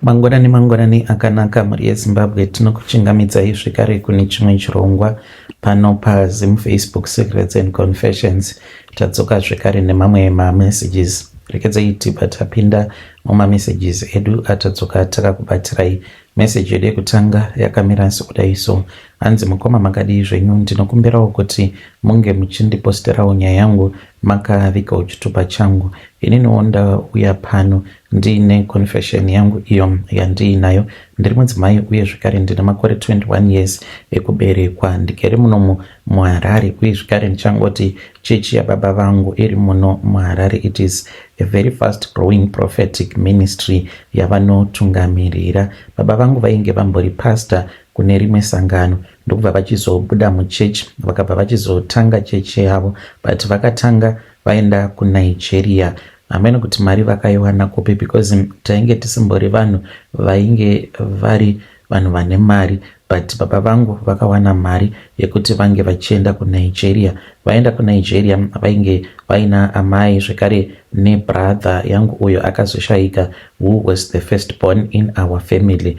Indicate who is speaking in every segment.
Speaker 1: Mangwanani mangwanani akanaka mhuri yeZimbabwe, tinokuchingamidzai zvekare kune chimwe chirongwa pano paZim Facebook Secrets and Confessions. Tadzoka zvekare nemamwe mamessages. Rekedzai tibva tapinda mumamessages edu atadzoka takakubatirai. Message yedu yekutanga yakamira sekudai so. Hanzi mukoma makadii zvenyu, ndinokumbirawo kuti munge muchindiposterawo nyaya yangu makavigawo chitupa changu. Ininiwo ndauya pano ndiine confession yangu iyo yandiinayo. Ndiri mudzimai uye zvekare ndine makore 21 years ekuberekwa. Ndigere munomu muHarare uye zvekare ndichangoti chechi yababa vangu iri muno muHarare. It is a very fast growing prophetic ministry yavanotungamirira. Baba vangu vainge vambori pastor kune rimwe sangano ndokubva vachizobuda muchechi vakabva vachizotanga chechi yavo, but vakatanga vaenda kuNigeria. Hameno kuti mari vakaiwana kupi because tainge tisimbori vanhu vainge vari vanhu vane mari, but baba vangu vakawana mari yekuti vange vachienda kuNigeria. Vaenda kuNigeria vainge vaina amai zvekare nebrother yangu uyo akazoshayika, who was the first born in our family.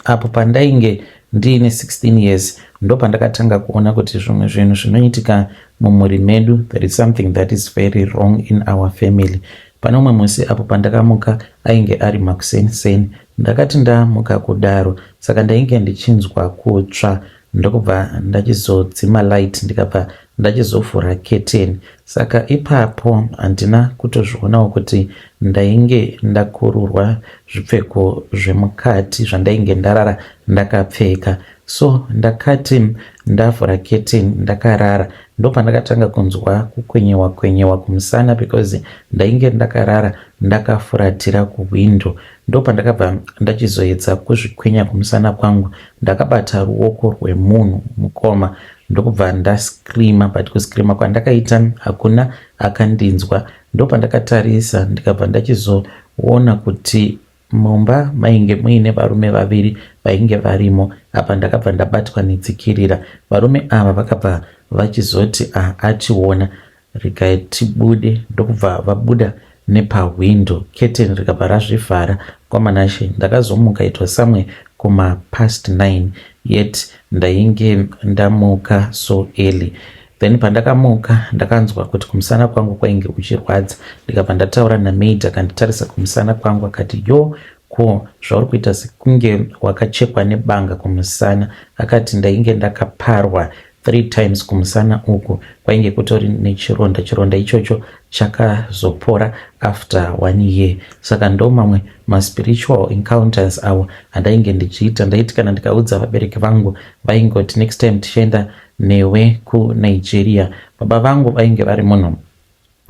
Speaker 1: Apo pandainge ndiine 16 years ndopandakatanga kuona kuti zvimwe zvinhu zvinoitika mumhuri medu, there is something that is very wrong in our family. Pane umwe musi apo pandakamuka, ainge ari makuseniseni, ndakati ndamuka kudaro, saka ndainge ndichinzwa kutsva, ndokubva ndachizodzima light, ndikabva ndachizovhura keteni. Saka ipapo handina kutozvionawo kuti ndainge ndakururwa zvipfeko zvemukati zvandainge ndarara ndakapfeka. So ndakati ndavhura keteni ndakarara, ndopandakatanga kunzwa kukwenyewa kwenyewa kumusana because ndainge ndakarara ndakafuratira kuhwindo. Ndopandakabva ndachizoedza kuzvikwenya kumusana kwangu, ndakabata ruoko rwemunhu mukoma, ndokubva ndascreama, but kuscreama kwandakaita hakuna akandinzwa. Ndopandakatarisa ndikabva ndachizoona kuti mumba mainge muine varume vaviri vainge varimo. Apa ndakabva ndabatwa netsikirira. Varume ava vakabva vachizoti, "Ah, achiona, regai tibude." Ndokubva vabuda nepahwindo, keteni rikabva razvivhara. Kwamanashe ndakazomuka it was somewhere kuma past 9, yet ndainge ndamuka so early. Then pandakamuka ndakanzwa kuti kumusana kwangu kwainge kuchirwadza, ndikabva ndataura namaid, akanditarisa kumusana kwangu akati, "Yo, ko zvauri kuita sekunge wakachekwa nebanga kumusana?" Akati ndainge ndakaparwa three times kumusana uku, kwainge kutori nechironda. Chironda ichocho chakazopora after one year. Saka ndo mamwe maspiritual encounters avo andainge ndichiita. Ndaiti kana ndikaudza vabereki vangu, vaingoti, "Next time tichienda newe kuNigeria." Baba vangu vainge vari munhu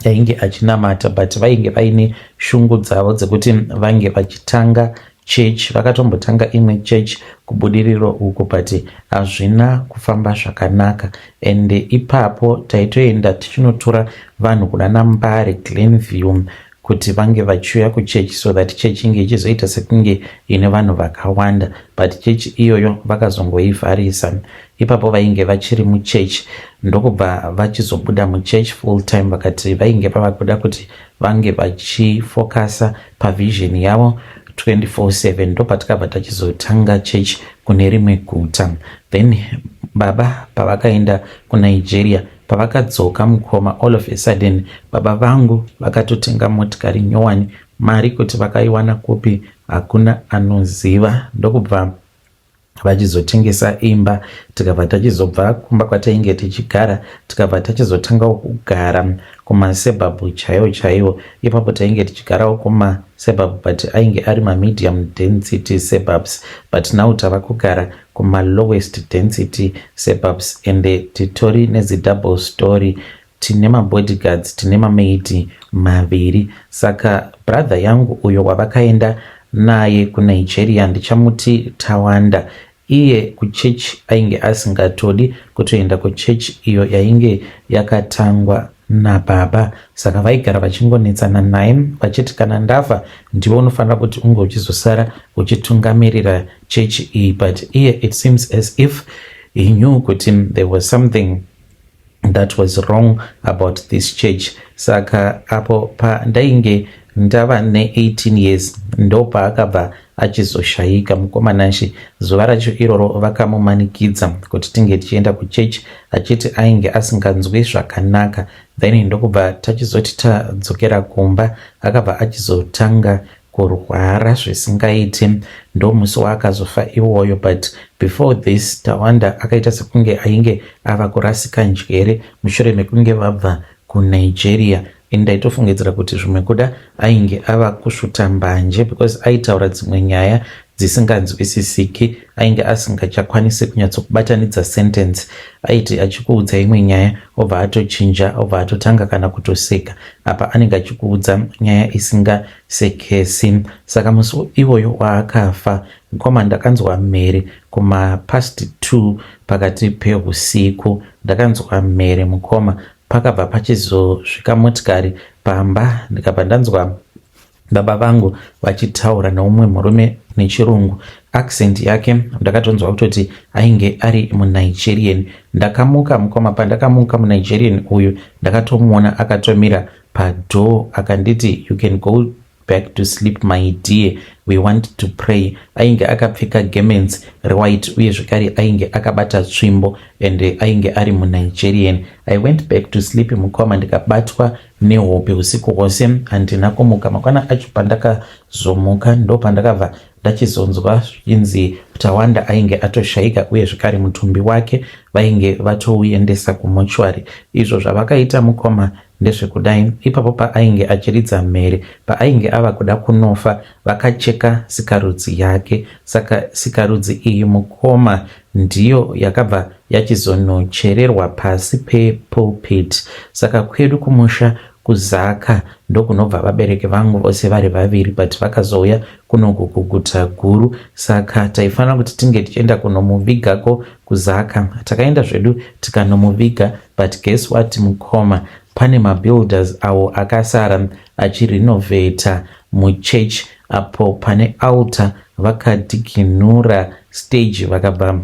Speaker 1: ainge achinamata, but vainge vaine shungu dzavo dzekuti vange vachitanga church. Vakatombotanga imwe church kuBudiriro uko, but hazvina kufamba zvakanaka. And ipapo taitoenda tichinotora vanhu kunana Mbare, Glenview, kuti vange vachiuya kuchechi so that chechi inge ichizoita sekunge ine vanhu vakawanda, but chechi iyoyo vakazongoivharisa. Ipapo vainge vachiri muchechi, ndokubva vachizobuda muchechi full time. Vakati vainge vava kuda kuti vange vachifocusa pavision yavo 24/7. Ndopatakabva tachizotanga chechi kune rimwe guta. Then baba pavakaenda kuNigeria, pavakadzoka mukoma, all of a sudden baba vangu vakatotenga motikari nyowani. Mari kuti vakaiwana kupi hakuna anoziva. Ndokubva vachizotengesa imba, tikabva tachizobva kumba kwatainge tichigara, tikabva tachizotangawo kugara kumasuburbs chaiwo chaiwo. Ipapo tainge tichigarawo kumasuburbs, but ainge ari mamedium density suburbs, but now tava kugara kumalowest density suburbs and titori nedzidouble story, tine mabodyguards, tine mamaid maviri. Saka brother yangu uyo wavakaenda naye kuNigeria, ndichamuti Tawanda, iye kuchechi ainge asingatodi kutoenda kuchechi iyo yainge yakatangwa nababa. Saka vaigara vachingonetsana naye vachiti, "Kana ndafa ndiwe unofanira kuti unge uchizosara uchitungamirira chechi iyi." But iye, it seems as if he knew kuti there was something that was wrong about this church. Saka apo pandainge ndava ne18 years, ndopaakabva achizoshayika. Mukoma Nashe, zuva racho iroro vakamumanikidza kuti tinge tichienda kuchechi achiti ainge asinganzwi zvakanaka. Then ndokubva tachizoti tadzokera kumba, akabva achizotanga kurwara zvisingaiti. Ndomusi waakazofa iwoyo. But before this, Tawanda akaita sekunge ainge ava kurasika njere mushure mekunge vabva kuNigeria. Ini ndaitofungidzira kuti zvimwe kuda ainge ava kusvuta mbanje, because aitaura dzimwe nyaya dzisinganzwisisiki. Ainge asingachakwanisi kunyatsokubatanidza sentence. Aiti achikuudza imwe nyaya, obva atochinja, obva atotanga kana kutoseka, apa anenge achikuudza nyaya isingasekesi. Saka musi iwoyo waakafa, mukoma, ndakanzwa mhere kumapast 2 pakati peusiku. Ndakanzwa mhere, mukoma. Pakabva pachizosvika motikari pamba, ndikabva ndanzwa baba vangu vachitaura neumwe murume nechirungu. Accent yake ndakatonzwa kutoti ainge ari muNigerian. Ndakamuka, mukoma. Pandakamuka, muNigerian uyu ndakatomuona akatomira padoor. Akanditi, "You can go back to sleep, my dear, we want to pray." Ainge akapfeka garments rewhite, uye zvekare ainge akabata tsvimbo, and ainge ari muNigerian. I went back to sleep, mukoma. Ndikabatwa nehope usiku hwose, handina kumuka. Mangwana acho pandakazomuka, ndo pandakabva ndachizonzwa zvichinzi Tawanda ainge atoshayika, uye zvekare mutumbi wake vainge vatouendesa kumochwari. Izvo zvavakaita, mukoma, ndezvekudai: ipapo paainge achiridza mhere, paainge ava kuda kunofa, vakacheka sikarudzi yake. Saka sikarudzi iyi, mukoma, ndiyo yakabva yachizonochererwa pasi pepulpit. Saka kwedu kumusha kuZaka ndokunobva vabereki vangu vose vari vaviri, but vakazouya kunoku kuguta guru. Saka taifanira kuti tinge tichienda kunomuvigako kuZaka. Takaenda zvedu tikanomuviga, but guess what, mukoma? Pane mabuilders awo akasara achirenovheta muchurch apo pane altar. Vakadhiginura stage, vakabva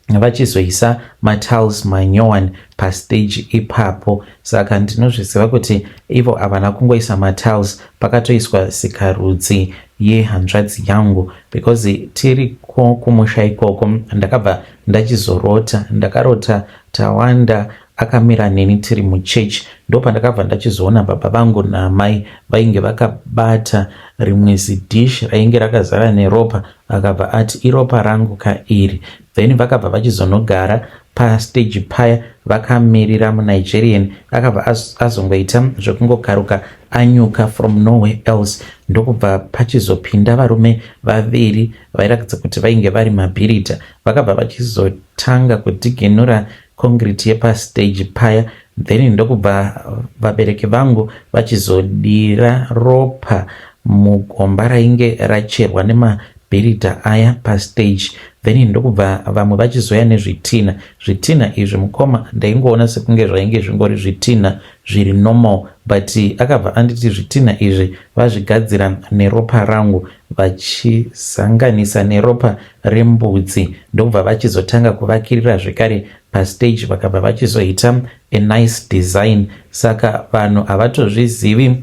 Speaker 1: vachizoisa matiles manyowani pastage ipapo. Saka ndinozviziva kuti ivo havana kungoisa matiles, pakatoiswa sikarudzi yehanzvadzi yangu, because tiri kumusha ikoko ndakabva ndachizorota. Ndakarota Tawanda akamira neni tiri muchechi. Ndo pandakabva ndachizoona baba vangu naamai vainge vakabata rimwe zidhishi rainge rakazara neropa. Akabva ati, "Iropa rangu kairi." Then vakabva vachizonogara pastage paya vakamirira muNigerian. Akabva azongoita zvekungokaruka anyuka from nowhere else. Ndokubva pachizopinda varume vaviri vairatidza kuti vainge vari mabhiridha. Vakabva vachizotanga kudhiginura concrete yepastage paya. Then ndokubva vabereki vangu vachizodira ropa mugomba rainge racherwa nemabhiridha aya pastage. Then ndokubva vamwe vachizoya nezvitina. Zvitina izvi, mukoma, ndaingoona sekunge zvainge zvingori zvitina zviri normal, but akabva anditi zvitina izvi vazvigadzira neropa rangu vachizanganisa neropa rembudzi. Ndokubva vachizotanga kuvakirira zvekare pastage, vakabva vachizoita a nice design. Saka vanhu havatozvizivi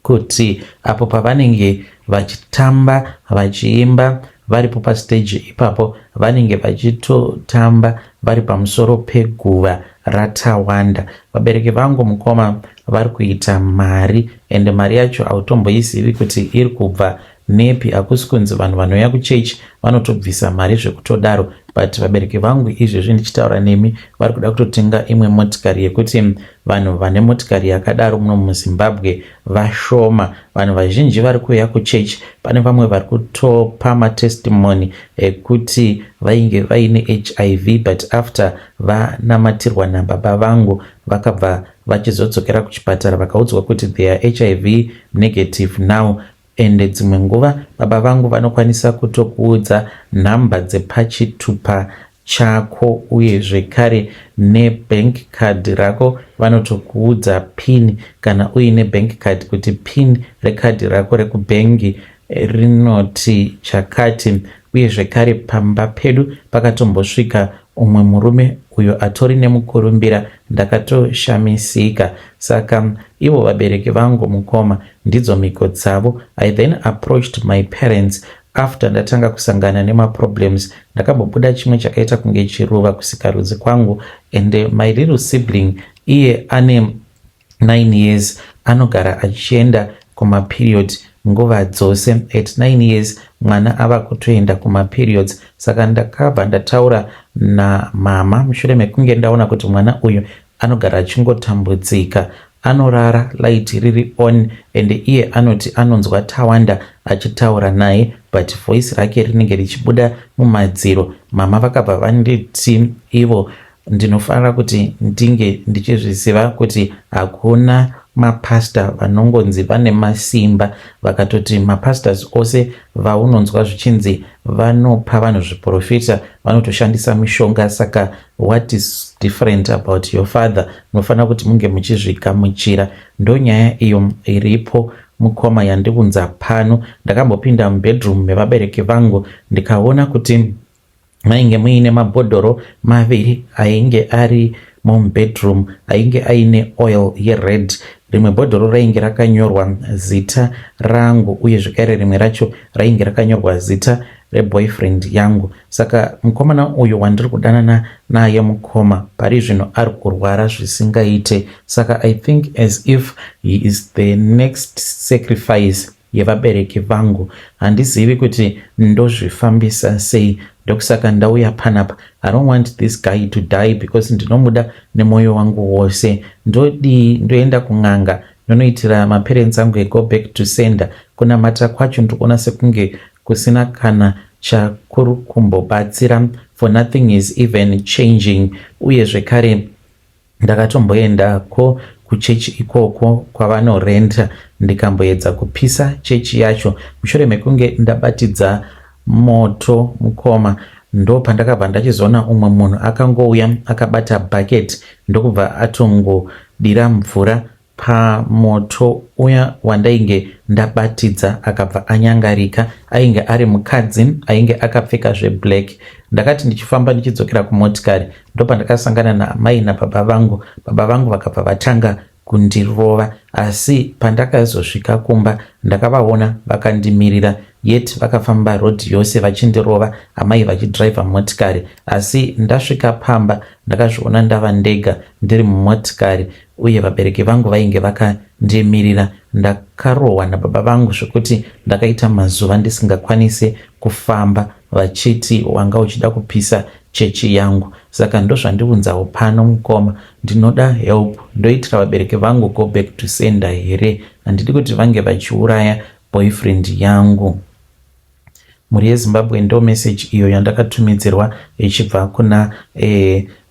Speaker 1: kuti apo pavanenge vachitamba, vachiimba varipo pastage ipapo, vanenge vachitotamba vari pamusoro peguva raTawanda. Vabereki vangu, mukoma, vari kuita mari, ende mari yacho hautomboizivi kuti iri kubva nepi. Hakusi kunzi vanhu vanouya kuchechi vanotobvisa mari zvekutodaro, but vabereki vangu izvezvi ndichitaura nemi vari kuda kutotenga imwe motikari, yekuti vanhu vane motikari yakadaro muno muZimbabwe vashoma. Vanhu vazhinji vari kuuya kuchechi, pane vamwe vari kutopa matestimony ekuti vainge vaine HIV, but after vanamatirwa nababa vangu, vakabva vachizodzokera kuchipatara, vakaudzwa kuti they are HIV negative now. Ende dzimwe nguva baba vangu vanokwanisa kutokuudza nhamba dzepachitupa chako, uye zvekare nebank card rako vanotokuudza PIN kana uine bank card, kuti PIN rekadhi rako rekubhengi rinoti chakati. Uye zvekare pamba pedu pakatombosvika umwe murume uyo atori nemukurumbira. Ndakatoshamisika. Saka ivo vabereki vangu, mukoma, ndidzo mhiko dzavo. I then approached my parents. After ndatanga kusangana nemaproblems, ndakambobuda chimwe chakaita kunge chiruva kusikarudzi kwangu and my little sibling iye ane 9 years anogara achienda kumaperiod nguva dzose. At 9 years mwana ava kutoenda kumaperiods, saka ndakabva ndataura namama mushure mekunge ndaona kuti mwana uyu anogara achingotambudzika, anorara light riri on and iye anoti anonzwa Tawanda achitaura naye, but voice rake rinenge richibuda mumadziro. Mama vakabva vanditi ivo ndinofanira kuti ndinge ndichizviziva kuti hakuna mapasta vanongonzi vane masimba. Vakatoti mapastors ose vaunonzwa zvichinzi vanopa vanhu zviprofita vanotoshandisa mishonga, saka what is different about your father? Munofanira kuti munge muchizvigamuchira. Ndonyaya iyo iripo, mukoma, yandiunza pano. Ndakambopinda mubedroom mevabereki vangu, ndikaona kuti mainge muine mabhodhoro maviri ainge ari mumubedroom ainge aine oil yered. Rimwe bhodhoro rainge rakanyorwa zita rangu, uye zvekare rimwe racho rainge rakanyorwa zita reboyfriend yangu. Saka mukomana uyu wandiri kudanana naye, mukoma, pari zvino ari kurwara zvisingaite, saka I think as if he is the next sacrifice yevabereki vangu. Handizivi kuti ndozvifambisa sei, ndokusaka ndauya panapa. I don't want this guy to die because ndinomuda nemwoyo wangu wose. Ndodii? Ndoenda kun'anga ndonoitira maparents angu ego back to sender? Kunamata kwacho ndikuona sekunge kusina kana chakuri kumbobatsira, for nothing is even changing. Uye zvekare ndakatomboendako kuchechi ikoko kwavanorenta, ndikamboedza kupisa chechi yacho. Mushure mekunge ndabatidza moto, mukoma, ndo pandakabva ndachizoona umwe munhu akangouya akabata bhaketi, ndokubva atongodira mvura pamoto uya wandainge ndabatidza, akabva anyangarika. Ainge ari mukadzi ainge akapfeka zveblack. Ndakati ndichifamba ndichidzokera kumotikari, ndopandakasangana naamai nababa vangu. Baba vangu vakabva vatanga kundirova, asi pandakazosvika kumba ndakavaona vakandimirira, yet vakafamba rodhi yose vachindirova, amai vachidhiraivha motikari. Asi ndasvika pamba ndakazviona ndava ndega ndiri mumotikari, uye vabereki vangu vainge vakandimirira. Ndakarohwa nababa vangu zvekuti ndakaita mazuva ndisingakwanisi kufamba, vachiti wanga uchida kupisa chechi yangu. Saka ndozvandiunzawo pano, mukoma, ndinoda help. Ndoitira vabereki vangu go back to sender here? Handidi kuti vange vachiuraya boyfriend yangu. Mhuri yeZimbabwe, ndo meseji iyo yandakatumidzirwa ichibva kuna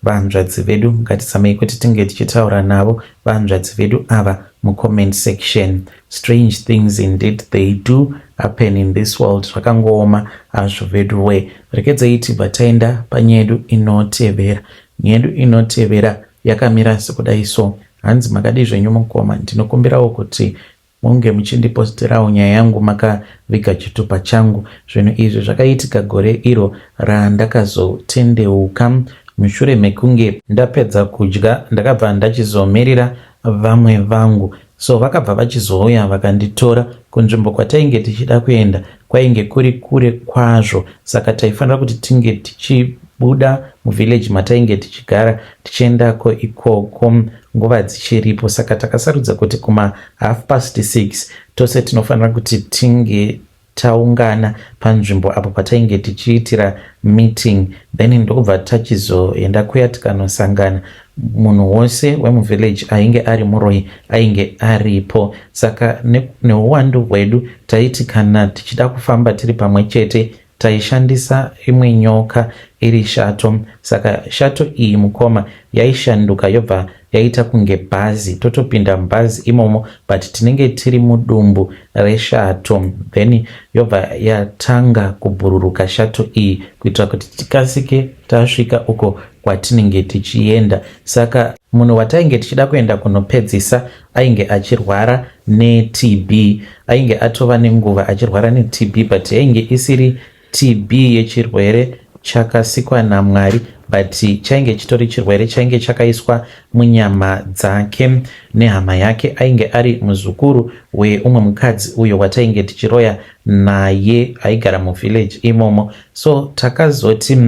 Speaker 1: vanzvadzi vedu. Ngatizamei kuti tinge tichitaura navo vanzvadzi vedu ava mucomment section. Strange things indeed, they do happen in this world. Zvakangooma hazvo vedu we. Rekedzei tibva taenda panyaya yedu inotevera. Nyaya yedu inotevera yakamira sekudai so. Hanzi, "Makadii zvenyu, mukoma? Ndinokumbirawo kuti munge muchindiposterawo nyaya yangu makaviga chitupa changu. Zvinhu izvi zvakaitika gore iro randakazotendeuka. Mushure mekunge ndapedza kudya, ndakabva ndachizomirira vamwe vangu, so vakabva vachizouya vakanditora kunzvimbo kwatainge tichida kuenda. Kwainge kuri kure kwazvo, saka taifanira kuti tinge tichibuda muvillage matainge tichigara tichiendako ikoko nguva dzichiripo. Saka takasarudza kuti kuma 6:30 tose tinofanira kuti tinge taungana panzvimbo apo patainge tichiitira meeting. Then ndokubva tachizoenda kuya tikanosangana. Munhu wose wemuvillage ainge ari muroyi ainge aripo. Saka neuwandu hwedu, taiti kana tichida kufamba tiri pamwe chete, taishandisa imwe nyoka iri shato. Saka shato iyi, mukoma, yaishanduka yobva yaita kunge bhazi, totopinda mubhazi imomo, but tinenge tiri mudumbu reshato. Then yobva yatanga kubhururuka shato iyi kuitira kuti tikasike tasvika uko kwatinenge tichienda. Saka munhu watainge tichida kuenda kunopedzisa ainge achirwara neTB, ainge atova nenguva achirwara neTB, but yainge isiri TB yechirwere. chakasikwa naMwari but chainge chitori chirwere chainge chakaiswa munyama dzake nehama yake ainge ari muzukuru weumwe mukadzi uyo watainge tichiroya naye aigara muvillage imomo. So takazoti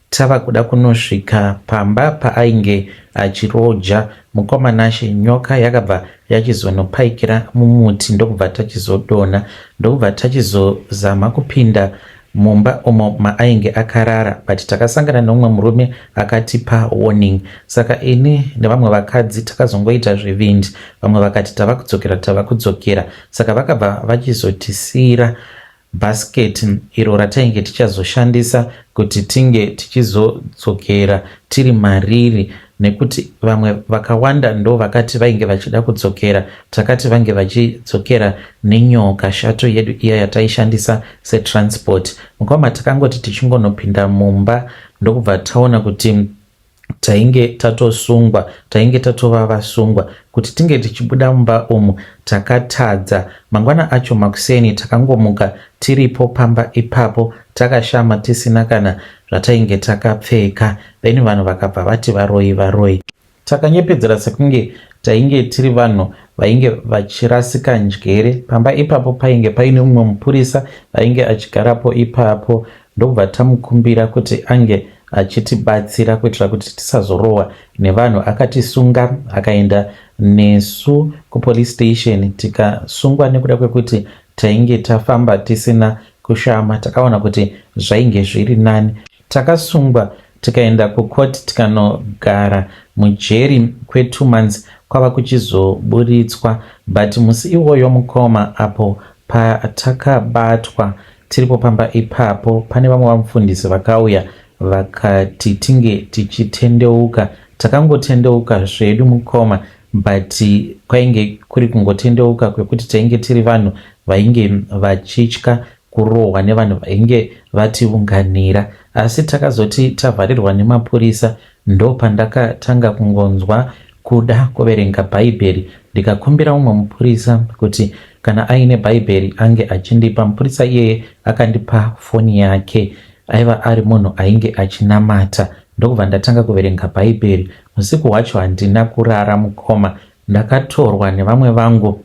Speaker 1: tava kuda kunosvika pamba paainge achiroja mukoma Nashe, nyoka yakabva yachizonopaikira mumuti ndokubva tachizodonha ndokubva tachizozama kupinda mumba umo maainge akarara, but takasangana neumwe murume akatipa warning. Saka ini nevamwe vakadzi takazongoita zvivindi, vamwe vakati tava kudzokera, tava kudzokera. Saka vakabva vachizotisiyira basket iro ratainge tichazoshandisa kuti tinge tichizodzokera tiri mariri, nekuti vamwe vakawanda ndo vakati vainge vachida kudzokera. Takati vange vachidzokera nenyoka shato yedu iya yataishandisa setransport. Mukoma, takangoti tichingonopinda mumba ndokubva taona kuti tainge tatosungwa, tainge tatova vasungwa. Kuti tinge tichibuda mumba umu takatadza. Mangwana acho makuseni takangomuka tiripo pamba ipapo, takashama, tisina kana zvatainge takapfeka. Then vanhu vakabva vati varoyi, varoyi. Takanyepedzera sekunge tainge tiri vanhu vainge vachirasika njere. Pamba ipapo painge paine mumwe mupurisa ainge achigarapo ipapo, ndokubva tamukumbira kuti ange achitibatsira kuitira kuti tisazorohwa nevanhu. Akatisunga akaenda nesu kupolice station, tikasungwa nekuda kwekuti tainge tafamba tisina kushama. Takaona kuti zvainge zviri nani. Takasungwa tikaenda kukoti, tikanogara mujeri kwe2 months, kwava kuchizoburitswa. But musi iwoyo mukoma, apo patakabatwa tiripo pamba ipapo, pane vamwe vamufundisi vakauya vakati tinge tichitendeuka. Takangotendeuka zvedu mukoma, but kwainge kuri kungotendeuka kwekuti tainge tiri vanhu vainge vachitya kurohwa nevanhu vainge vatiunganira. Asi takazoti tavharirwa nemapurisa, ndo pandakatanga kungonzwa kuda kuverenga Bhaibheri, ndikakumbira mumwe mupurisa kuti kana aine Bhaibheri ange achindipa. Mupurisa iyeye akandipa foni yake, aiva ari munhu ainge achinamata, ndokubva ndatanga kuverenga Bhaibheri. Usiku hwacho handina kurara mukoma. Ndakatorwa nevamwe vangu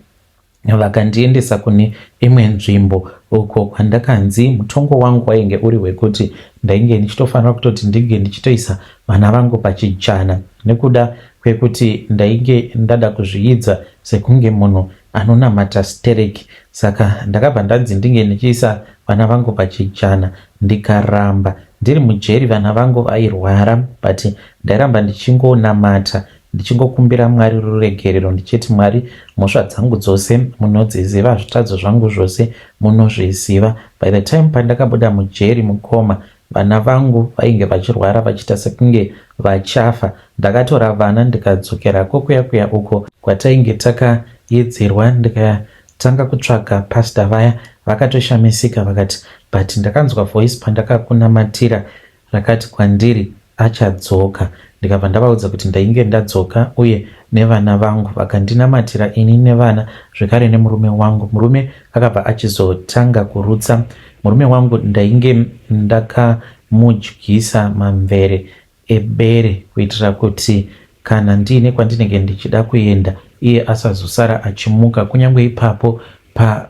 Speaker 1: vakandiendesa kune imwe nzvimbo uko kwandakanzi mutongo wangu wainge uri wekuti ndainge ndichitofanira kutoti ndinge ndichitoisa vana vangu pachijana, nekuda kwekuti ndainge ndada kuzviidza sekunge munhu anonamata stereki. Saka ndakabva ndanzi ndinge ndichiisa vana vangu pachijana, ndikaramba. Ndiri mujeri vana vangu vairwara, but ndairamba ndichingonamata, ndichingokumbira Mwari ruregerero, ndichiti, "Mwari, mhosva dzangu dzose munodziziva, zvitadzo zvangu zvose munozviziva." By the time pandakabuda mujeri mukoma, vana vangu vainge vachirwara, vachiita sekunge vachafa. Ndakatora vana ndikadzokerako kuya kuya uko kwatainge takayedzerwa, ndikatanga kutsvaga pastor vaya. Vakatoshamisika vakati, "But ndakanzwa voice pandakakunamatira rakati kwandiri achadzoka." Ndikabva ndavaudza kuti ndainge ndadzoka uye nevana vangu. Vakandinamatira ini nevana zvekare nemurume wangu. Murume akabva achizotanga kurutsa. Murume wangu ndainge ndakamudyisa mamvere ebere kuitira kuti kana ndiine kwandinenge ndichida kuenda, iye asazosara achimuka. Kunyange ipapo pa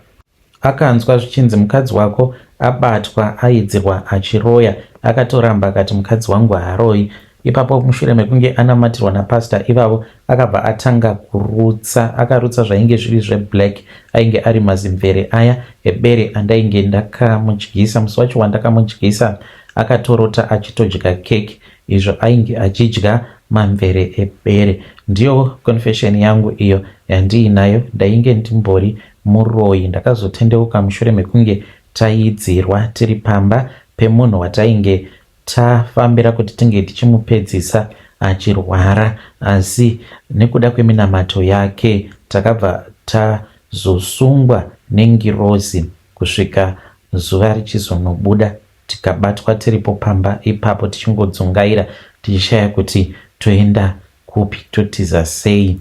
Speaker 1: akanzwa zvichinzi mukadzi wako abatwa aidzirwa achiroya, akatoramba akati mukadzi wangu haaroyi. Ipapo mushure mekunge anamatirwa napastor ivavo, akabva atanga kurutsa. Akarutsa zvainge zviri zveblack, ainge ari mazimvere aya ebere andainge ndakamudyisa. Musi wacho wandakamudyisa akatorota achitodya keke, izvo ainge achidya mamvere ebere. Ndiyo confession yangu iyo yandiinayo. Ndainge ndimbori muroyi, ndakazotendeuka mushure mekunge taidzirwa tiri pamba pemunhu watainge tafambira kuti tinge tichimupedzisa achirwara, asi nekuda kweminamato yake takabva tazosungwa nengirozi kusvika zuva richizonobuda, tikabatwa tiripo pamba ipapo tichingodzungaira, tichishaya kuti toenda kupi, totiza sei.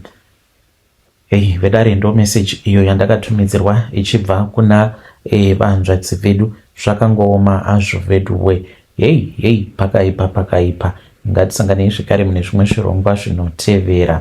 Speaker 1: Hei vedare, ndo message iyo yandakatumidzirwa ichibva kuna vanzvadzi vedu. Zvakangooma hazvo veduwe. Hei hei, pakaipa, pakaipa. Ngatisanganei zvekare mune zvimwe zvirongwa zvinotevera.